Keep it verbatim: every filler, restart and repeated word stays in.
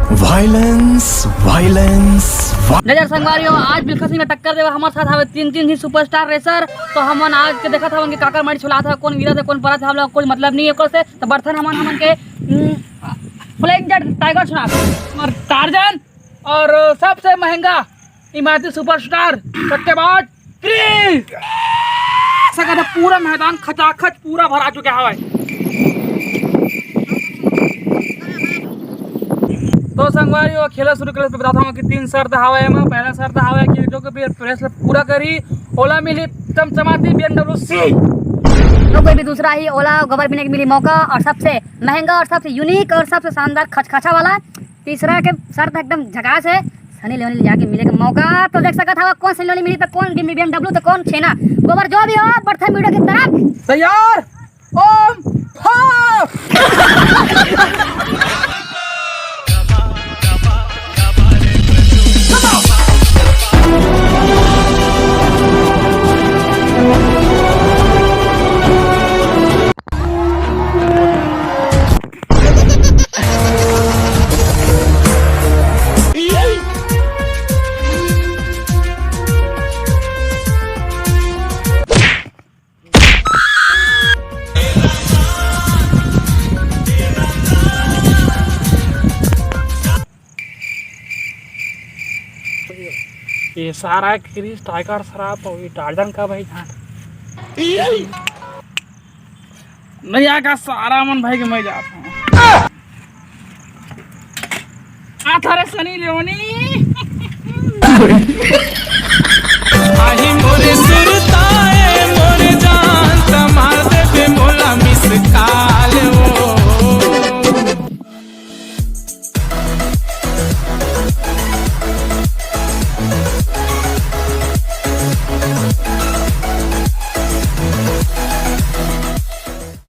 Violence, violence, vi- नजर संगवारी हो, आज बिलखा सिंह ला टक्कर देवे हमर साथ हवे तीन, तीन ही सुपरस्टार रेसर। तो हमन आज के देखत हवन कि काकर मारी छुलात हवे, कौन गिरत हे, कौन परत हे, हम लोग कोई मतलब नहीं है ओकर से। तो बर्थन हमन, हमन के, हम्म, फ्लाइंग जेट टाइगर सुना और टार्जन और सबसे महंगा इमारती सुपरस्टार सट्टेबाज क्रिस। ऐसा कहते पूरा मैदान खचाखच पूरा भरा चुका हवय। तो संगवारी हो, खेला शुरू करे से बताता हूँ कि तीन शर्त हवय एमा। पहला शर्त हवय कि जो कोई भी रेस पूरा करी, ओला मिली चमचमाती B M W C। जो कोई भी दूसरा ही ओला गोबर पीने के मिली मौका, और सबसे महंगा और सबसे यूनिक और सबसे शानदार खचखचा वाला तीसरा के शर्त एकदम झकास है, सनी लियोनी ले जाके मिले के मौका। तो देख सकत हवा कौन सनी लियोनी मिली, तो कौन B M W, तो कौन छेना। गोबर जो भी हो, प्रथम वीडियो की तरफ तैयार। ओम फा। ये सारा क्रिस टाइगर शराब और ये टार्जन का भाई जान। नहीं आगा सारा मन भाई के मैं जाता हूँ। आ थारे सनी लियोनी।